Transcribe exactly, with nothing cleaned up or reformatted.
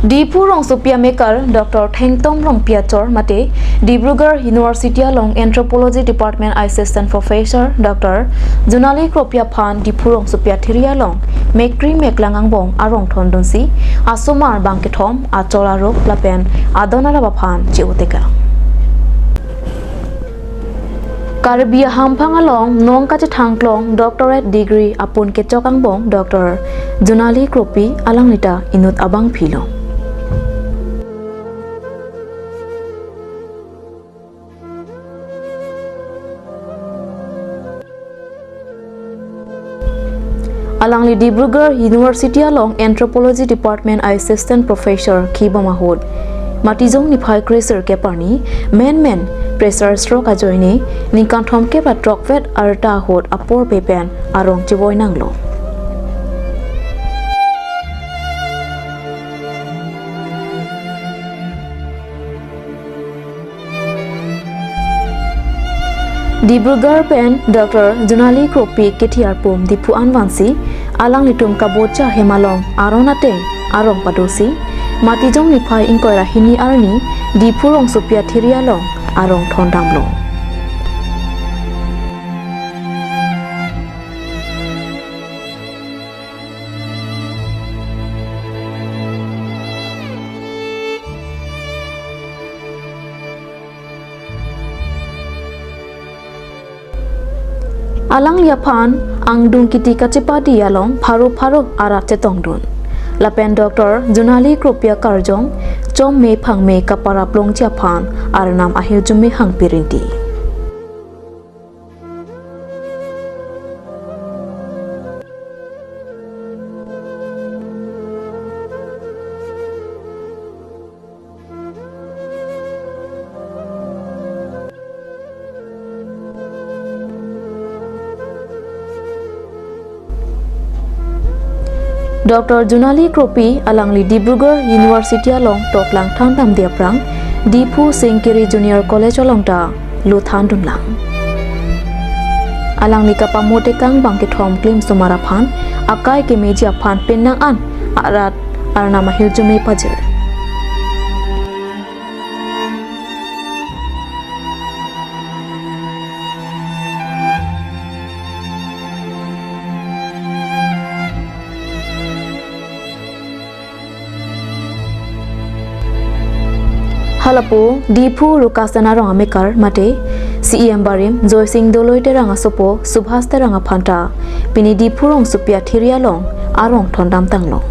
Diphu rongsopi amekar Doctor Thengtom Rongpi achor mate Dibrugarh University along Anthropology Department Assistant Professor Doctor Junali Kropi aphan Diphu rongsopi athiri along mekri meklang angbong arong thondunsi asomar bangkethom achor arok lapen adon arap aphan che-otekang. Karbi ahamphang along nong kachethangklong doctorate degree apun kechok angbong Doctor Junali Kropi alanglita inut abangpi lo. Alangli Dibrugarh University along Anthropology Department Assistant Professor kibom ahut Matijong niphai kresir keparni menmen pressure stroke ajoine ningkan thomkep ra throkvet arta ahut apor pepen arong chevoi nanglo. Dibrugarh pen Doctor Junali Kropi kethi arpum Diphu anvansi alanglitum kabocha hem along aron ateng arong padosi Matijong niphai ingkoi ra hini arni Diphu rongsopi athiri along arong thondamlo. Alangli aphan angdung kiti kachepadi along pharo pharo arat chetongdun. Lapen Doctor Junali Kropi akarjong chom me phang me kaparap longji aphan Arnam ahirjume hangpi rinti. Doctor Junali Kropi alangli Dibrugarh University along toklang thandamde aphrang Diphu Singkiri Junior College along ta lo thandunlang. Alangli kapamotekang bangkethom klim osomar aphan akai kemeji aphan penang an arat Arnam ahirjume pajir. Halapu Diphu Rukasan arong amekar mate C E M barim Joysing Doloi Terang asopo Subhas Terang aphan ta pini Diphu rongsopi athiri along arong thondamtanglo.